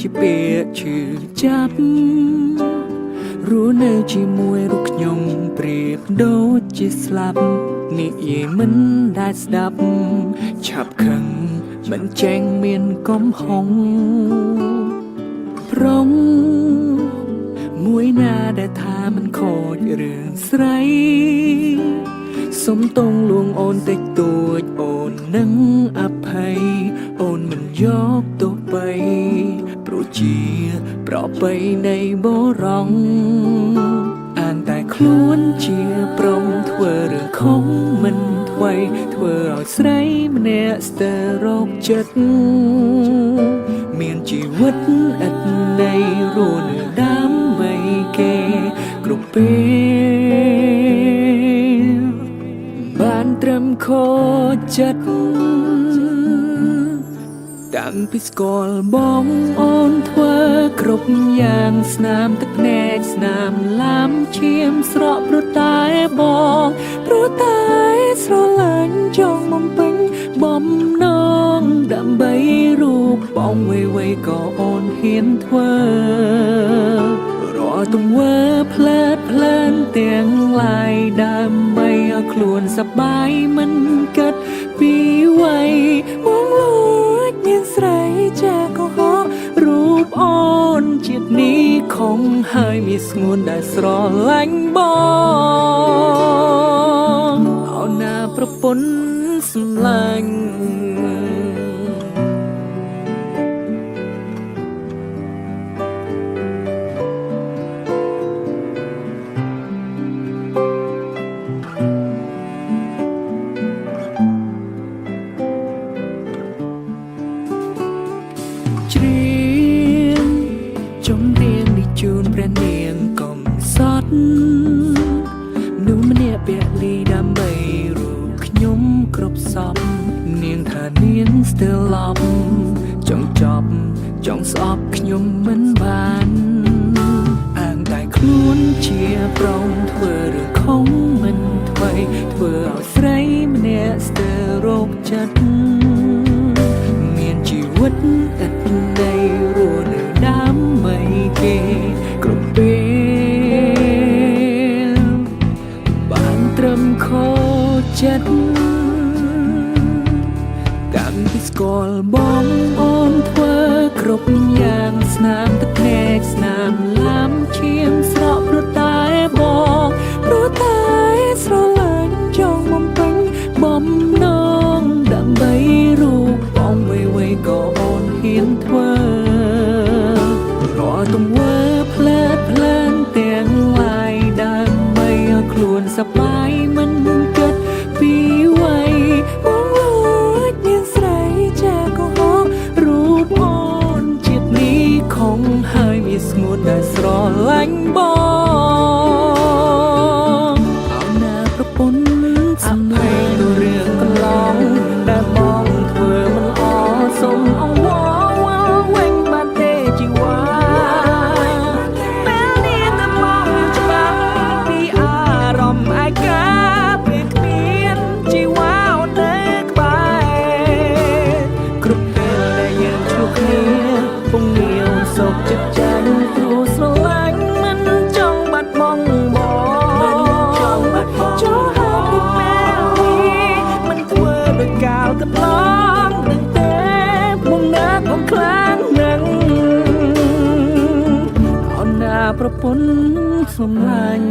ជាពាក្យឈឺចាប់រស់នៅជាមួយរូបខ្ញុំប្រៀបដូចជាស្លាប់និយាយមិនដែលស្ដាប់ឆាប់ខឹងមិនចេញមានកំហុងប្រុងមួយណាដែលថាមិនខូចរឿងស្រី សុំតងលួងអូនតិចតួចអូននឹងអភ័យអូនមិនយកទោះបីព្រោះជាប្រពៃណីបរងអានតែខ្លួនជាប្រុងធ្វើរឿងខំមិនថ្វីធ្វើឲ្យស្រីម្នាក់ស្ទើររោគចិត្តមានជីវិតឥតន័យរស់នៅដើម្បីគេគ្រប់ពេល បានត្រឹមខូចចិត្តតាំងពីស្គាល់បងអូនធ្វើគ្រប់យ៉ាងស្នាមទឹកភ្នែកស្នាមឡាមឈាមស្រក់ព្រោះតែបងព្រោះតែស្រឡាញ់ចង់បំពេញបំណងដើម្បីរូបបងវៃវៃក៏អូនហ៊ានធ្វើ រាល់ទង្វើផ្លើតផ្លើនទាំងឡាយដើម្បីឲ្យខ្លួនសប្បាយមិនគិតពីវ័យមកលួចមានស្រីចាកុហករូបអូនជាតិនេះខំហើយមានស្ងួនដែលស្រឡាញ់បងអូនណាប្រពន្ធសម្លាញ់ ច្រៀងចម្រៀងនេះជូនព្រះនាងកំសត់នោះម្នាក់ពលីដើម្បីរូបខ្ញុំគ្រប់សពនាងថានាងស្ទើរឡប់ចង់ចប់ចង់ស្អប់ខ្ញុំមិនបានអាងតែខ្លួនជាប្រុងធ្វើរឿងខំមិនថ្មីធ្វើឲ្យស្រីម្នាក់ស្ទើររោគចិត្ត មានជីវិតឥតន័យរស់នៅដើម្បីគេគ្រប់ពេលបានត្រឹមខូចចិត្តតាំងពីស្គាល់បងអូនធ្វើគ្រប់យ៉ាងស្នាមទឹកភ្នែកស្នាមឡាមឈាមស្រក់ព្រោះតែបងព្រោះតែស្រឡាញ់ចង់បំពេញបំណងដើម្បីរូបបងវៃវៃក៏អូនហ៊ានធ្វើរាល់ទង្វើផ្លើតផ្លើនទាំងឡាយដើម្បីឲ្យខ្លួនសប្បាយមិនគិតពីវ័យបងលួចមានស្រីចាកុហករូបអូនជាតិនេះខំហើយមានស្ងួនដែលស្រឡាញ់បងអោណាប្រពន្ធសម្លេងទៅរឿងកន្លងដែលបងធ្វើមិនល្អសុំអង្វរវិញបានទេជីវ៉ា ពេលនេះទៅមកច្បាស់ពីអារម្មណ៍ឯកាពេលគ្មានជីវ៉ានៅក្បែរគ្រប់ពេលដែលយើងជួបគ្នាពងងាវសោកចិត្តចាញ់ព្រោះស្រឡាញ់មិនចង់បាត់បង់បងចូលហើយពីពេលនេះមិនធ្វើដោយកាលកន្លងនឹងទេមុំណាកុំខ្លាំងនឹង អូនណាប្រពន្ធសម្លាញ់